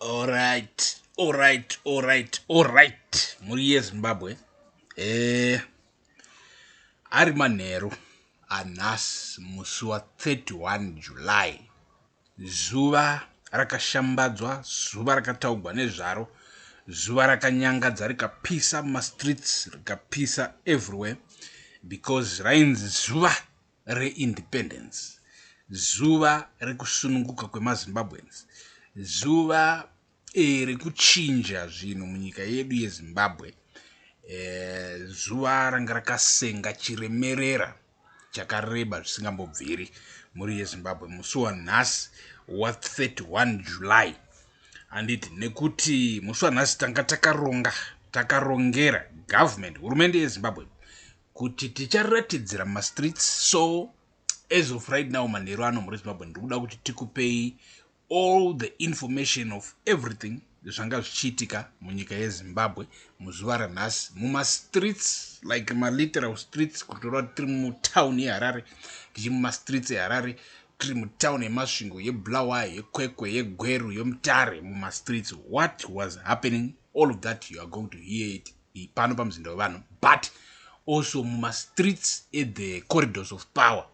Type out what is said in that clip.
Alright, alright, alright, alright. Mhuri yeZimbabwe. Ari manheru anhasi musi wa 31 July. Zuva rakashambadzwa, zuva rakataugwa nezvaro, zuva rakanyangadza rikapisa mumastreets, rikapisa everywhere because rainzi zuva reindependence, zuva rekusununguka kwemaZimbabweans, zuva rekuchinja zvinhu munyika yedu yeZimbabwe. Zuva ranga rakasenga chiremerera chakareba zvisingambobviri mhuri yeZimbabwe musi wanhasi wa31 July. Handiti nekuti musi wanhasi tanga takaronga, takarongera government, hurumende yeZimbabwe kuti ticharatidzira mumastreets. So as of right now, manheru ano, mhuri yeZimbabwe, ndiri kuda kuti tikupei all the information of everything zvanga zvichiitika munyika yeZimbabwe muzuva ranhasi mumastreets, like maliteral streets, kutoreva kuti tiri mutauni yeHarare, tichi mumastreets eHarare, tiri mutauni yeMasvingo, yeBulawayo, yeKwekwe, yeGweru, yeMutare, mumastreets, what was happening. All of that you are going to hear it pano pamuzinda wevanhu, but also mumastreets at the corridors of power.